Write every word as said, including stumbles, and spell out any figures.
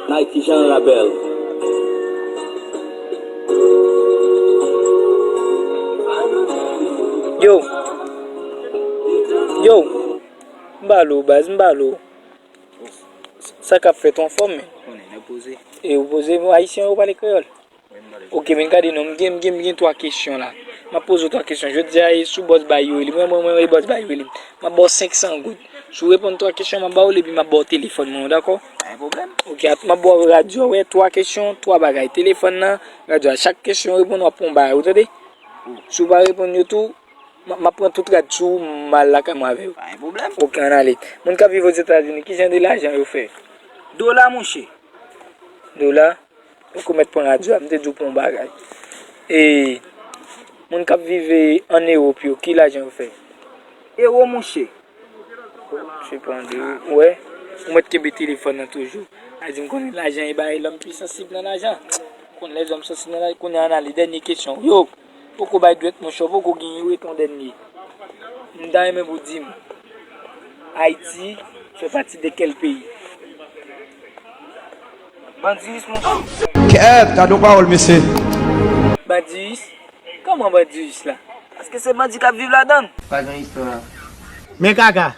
Nike Jean Rabel. Yo. Yo. M ba lo, baz, m ba lo. Sa k ap fèt, ou anfòm, men? Konnen, nèg poze. E ou poze, ayisyen yo pale kreyòl. Wi, m pale. Ok, men gade non, m gen, m gen, m gen twa kesyon la. M ap poze w twa kesyon. Jodi a, e sou bòs bay yo, li. Mwen, mwen, mwen, e bòs bay yo, li. M ap ba w senk san goud. Si w reponn twa kesyon, m ap ba w li, epi m ap ba w telefòn mwen, w dakò? Pa gen pwoblèm. Ok, at-, m ap ba w radyo, wè, twa kesyon, twa bagay. Telefòn nan, radyo a. Chak kesyon w reponn, w ap pran yon bagay, ou tande? Si w pa reponn yo tou, m, m ap pran tout rad sou ou, m al lakay mwen avè yo. Pa gen pwoblèm. Ok, ann ale. Moun k ap viv Ozetazini, ki jan de lajan yo fè? Dola, monchè. Dola? Ou komèt pran radyo a, m te di w pran yon bagay. E, moun k ap viv, e, ann Ewòp yo, ki lajan yo fè? Ewo, monchè. Sepandan, ou wè, ou mèt kenbe telefòn nan toujou. A di m konnen lajan e bagay lòm pi sansib nan lajan. Konn lèzòm sansib nan lajan. Kounye a ann ale dènye kesyon. Yo, poko bay dwèt monchè, poko genyen, ou ret yon dènye. M ta renmen pou di m, Ayiti fè pati de kèl peyi? Bandiyis, monchè. Kèt, gade yon pawòl, mesye. Bandiyis? Kòman bandiyis la? Paske se bandi k ap viv ladan l. Pa gen istwa. Men kaka.